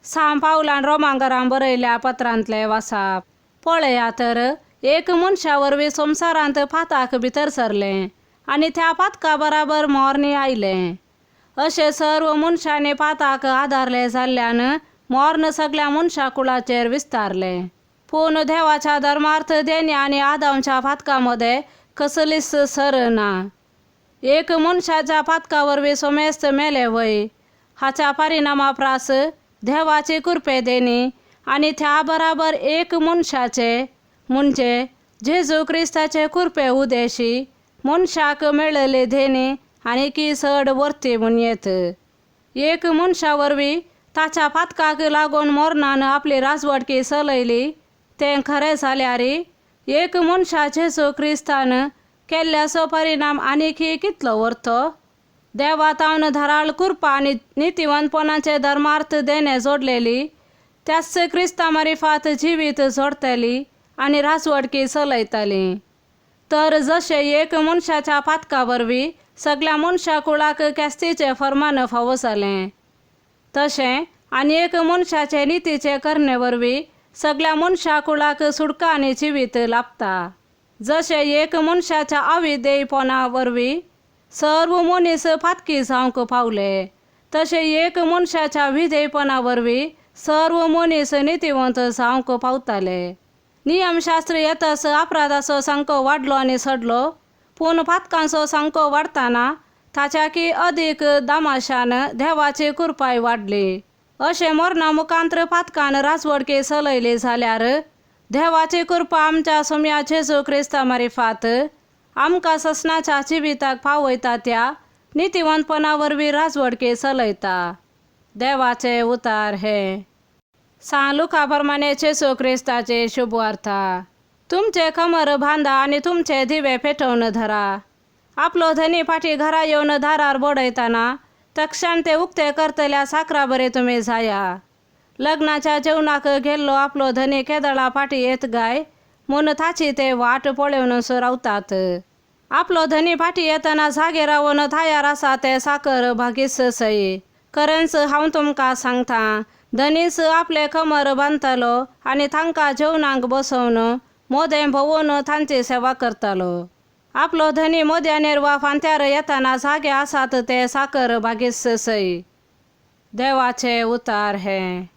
सांव पावलान रोमांगरां बरयल्या पत्रांतले वासाप. पळया तर, एक मनशा वरवीं संवसारांत पाताक भितर सरलें आनी त्या पातका बराबर मोर्नी आयलें. अशें सर्व मनशांनी पाताक आदारले जाल्ल्यान मोर्न सगल्या मनशा कुळाचेर विस्तारलें. पूण देवाच्या धर्मार्थ देणी आनी आदामच्या पातका मदें कसलीच सर ना. एक मनशाच्या पातका वरवीं सोमेस्त मेले वय. हाच्या परिणामा प्रास देवाची कृपे देणी आनी त्या बराबर एक मनशाचे म्हणजे जेजू क्रिस्ताचे कृपे उदेशी मनशाक मेळिल्ली देणी आनी की चड वर्ती म्हूण येत. एक मनशा वरवीं ताच्या पातकाक लागून मोरनान आपली राजवटकी चलयली तें खरें जाल्यार एक मनशा जेजू क्रिस्तान केल्ल्याचो परिणाम आनीक कितलो व्हरतो. देवा तावन धाराळ कृपा आनी नितीवंतपणाचे धर्मार्थ देणे जोडलेली त्याच क्रिस्ता मारिफात जिवीत जोडटली आनी राजवटकी चलयतली. तर जशें एक मनशाच्या पातका वरवीं सगल्या मनशा कुळाक केस्तीचें फर्मान फावो जालें तशें आनी एक मनशाचे नितीचे करणे वरवीं सगल्या मनशा कुळाक सुडका आनी जिवीत लाभता. जशें एक मनशाच्या अविधेयपणा वरवीं सर्व मनीस पातकी जावंक पावले तशें एक मनशाच्या विधेयपणा वरवीं सर्व मनीस नितीवंत जावंक पावताले. नियमशास्त्र येतच अपराधाचो सामको वाडलो आनी सडलो पूण पातकांचो सामको वाडटना ताच्याकी अदीक दमाशान देवाची कृपाय वाडली. अशें मरणा मुखांत्र पातकान राजवडकी चलयली जाल्यार देवाची कृपा आमच्या सोम्या जेजू क्रिस्ता मारिफात आमकां ससनाच्या जिविताक पावयता त्या नितीवंतपणा वरवीं राजवडकी चलयता. देवाचे उतार हे. सांव लुका प्रमाणे जेजू क्रिस्ताचे शुभवार्ता. तुमचे कमर बांदा आनी तुमचे दिवे पेटोवन धरा. आपलो धनी फाटी घरा येवन दारार बडयतना तक्षण ते उक्ते करतल्या साकरा बरे तुमी जाया. लग्नाच्या जेवणाक गेल्लो आपलो धनी केदळा फाटी येत गाय म्हूण ताची ते वाट पळोवनच रावतात. आपलो धनी फाटी येतना जागे रावन तयार आसा ते साकर भागीस सई. खरेंच हांव तुमकां सांगता, धनीच आपले कमर बांदतलो आनी तांकां जेवणाक बसोवन मोदें भोंवून तांची सेवा करतलो. आपलो धनी मोद्यानेर वा फांत्यार येतना जागे आसात ते साकर भागीस सई. देवाचे उतार हे.